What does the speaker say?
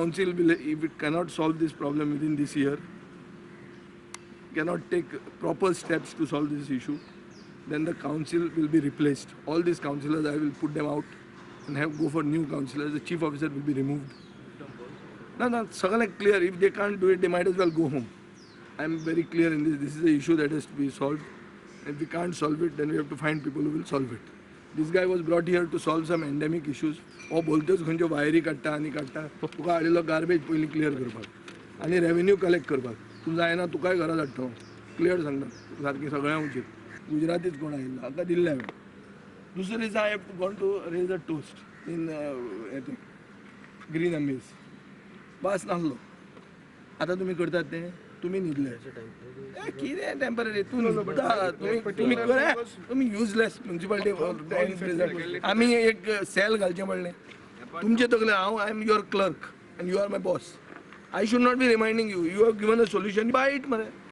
Council will, if it cannot solve this problem within this year, cannot take proper steps to solve this issue, then the council will be replaced. All these councillors, I will put them out and have go for new councillors. The chief officer will be removed. No, सगळें clear. If they can't do it, they might as well go home. I am very clear in this. This is a issue that has to be solved. If we can't solve it, then we have to find people who will solve it. This guy was brought here to solve some endemic issues. हो बोलतोच खंयच्यो वायरी काडटा आनी काडटा. तुका हाडिल्लो garbage पयलीं clear करपाक आनी रेवेन्यू कलेक्ट करपाक. तूं जायना, तुकाय घरा धाडटा. क्लियर सांगता सारकें सगळ्यां उचीत. गुजरातीच कोण आयिल्लो हाका दिल्लें हांवें. दुसरे दिसा I have to gone to raise a toast in हें तें ग्रीन अमेज. बास नासलो. आतां तुमी करतात तें तुमी न्हिदले. ए, कितें टेम्पररी? तूं न्हिदता. तुमी तुमी करे, तुमी युजलेस म्युनिसिपालिटी. आमी एक सेल घालचें पडलें तुमचे तकले. हांव, I am your clerk and you are my boss. I should not be reminding you. You have given a solution, buy it मरे.